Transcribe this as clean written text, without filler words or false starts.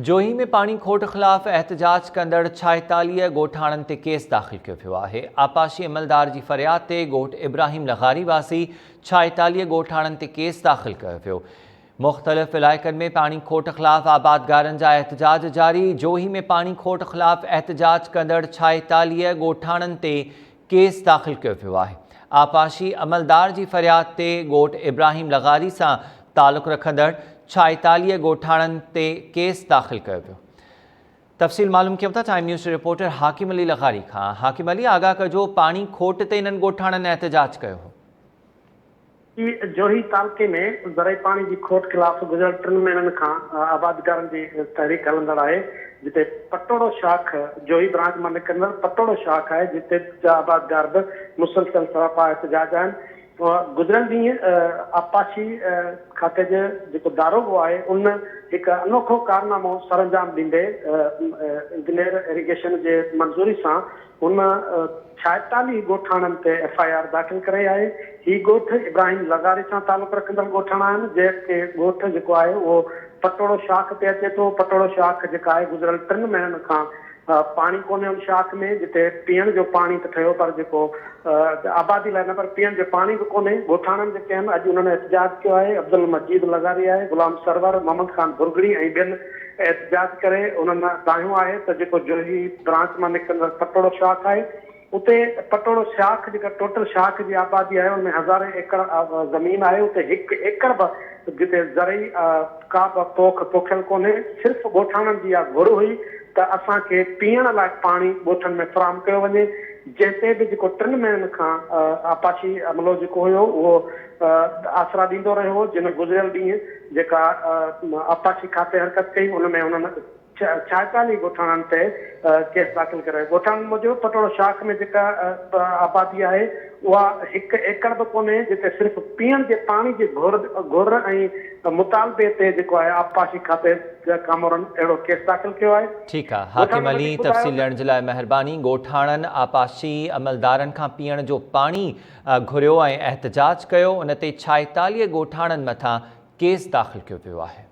جوهي ۾ پاڻي کوٽ خلاف احتجاج ڪندڙ 46 ڳوٺاڻن تي ڪيس داخل ڪيو ويو آهي. آبپاشي عملدار جي فرياد تي ڳوٺ ابراهيم لغاري واسي 46 ڳوٺاڻن تي ڪيس داخل ڪيو ويو. مختلف علائقن ۾ پاڻي کوٽ خلاف آبادگارن جا احتجاج جاري، جوهي ۾ پاڻي کوٽ خلاف احتجاج ڪندڙ 46 ڳوٺاڻن تي ڪيس داخل ڪيو ويو آهي. آبپاشي عملدار جي فرياد تي ڳوٺ ابراهيم لغاري سان تعلق رکندڙ 46 ڳوٺاڻن تي ڪيس داخل ڪيو ويو. تفصيل معلوم ڪيون ٿا ٽائيم نيوز جي رپورٽر حاڪم علي لغاري کان. حاڪم علي آگاهه ڪجو پاڻي کوٽ تي انهن ڳوٺاڻن احتجاج ڪيو هو. جوهي تعلقي ۾ زرعي پاڻي جي کوٽ خلاف گذريل ٽن مهينن کان آبادگارن جي تحريڪ هلندڙ آهي، جتي پٽوڙو شاخ جوهي برانچ مان نڪرندڙ پٽوڙو شاخ آهي، جتي جا آبادگار به مسلسل سراپا احتجاج آهن. گذريل ڏينهن آبپاشي کاتي جي جيڪو داروغو آهي ان هڪ انوکو ڪارنامو سرانجام ڏيندي انجنيئر ايريگيشن جي منظوري سان هن 46 ڳوٺاڻن تي ايف I R داخل ڪرائي آهي. هي ڳوٺ ابراهيم لغاري سان تعلق رکندڙ ڳوٺاڻا آهن، جيڪي ڳوٺ جيڪو آهي اهو پٽوڙو شاخ تي اچي ٿو. پٽوڙو شاخ جيڪا آهي گذريل ٽن مهينن کان پاڻي ڪونهي ان شاخ ۾ جتي پيئڻ جو پاڻي ته ٺهيو پر جيڪو آبادي لاء نه پر پيئڻ جو پاڻي به ڪونهي. ڳوٺاڻن جيڪي آهن اڄ انهن احتجاج ڪيو آهي. عبدالمجيد لغاري آهي، غلام سرور، محمد خان ڀرڳڙي ۽ ٻين احتجاج ڪري انهن دانهيو آهي ته جيڪو جوهي برانچ مان نڪرندڙ پٽوڙو شاخ آهي اتي پٽوڙو شاخ جيڪا ٽوٽل شاخ جي آبادي آهي ان ۾ هزارين ايڪڙ زمين آهي اتي هڪ ايڪڙ به جتي زرعي ڪا به پوک پوکيل ڪونهي صرف ڳوٺاڻن جي اها گهر هئي ته اسان کي پيئڻ لاء پاڻي ڳوٺن ۾ فراهم ڪيو وڃي جنهن تي به جيڪو ٽن مهينن کان آبپاشي عملو جيڪو هيو اهو آسرا ڏيندو رهيو هو جن گذريل ڏينهن جيڪا آبپاشي کاتي حرڪت ڪئي ان ۾ انهن 46 ڳوٺاڻن تي ڪيس داخل ڪرايو. ڳوٺاڻن موجب پٽوڙو شاخ ۾ جيڪا آبادي آهي اها هڪ ايڪڙ به ڪونهي جتي صرف پيئڻ جي پاڻي جي گهر ۽ مطالبي تي جيڪو آهي آبپاشي کاتي جا ڪامورن اهڙو ڪيس داخل ڪيو آهي. ٺيڪ آ حاڪم ڳوٺاڻن علي وڌيڪ ٻڌايو تفصيل ته. ڏيڻ جي لاء مهرباني ڳوٺاڻن آبپاشي عملدارن کان پيئڻ جو پاڻي گهريو ۽ احتجاج ڪيو ان تي 46 ڳوٺاڻن مٿان ڪيس داخل ڪيو ويو آهي.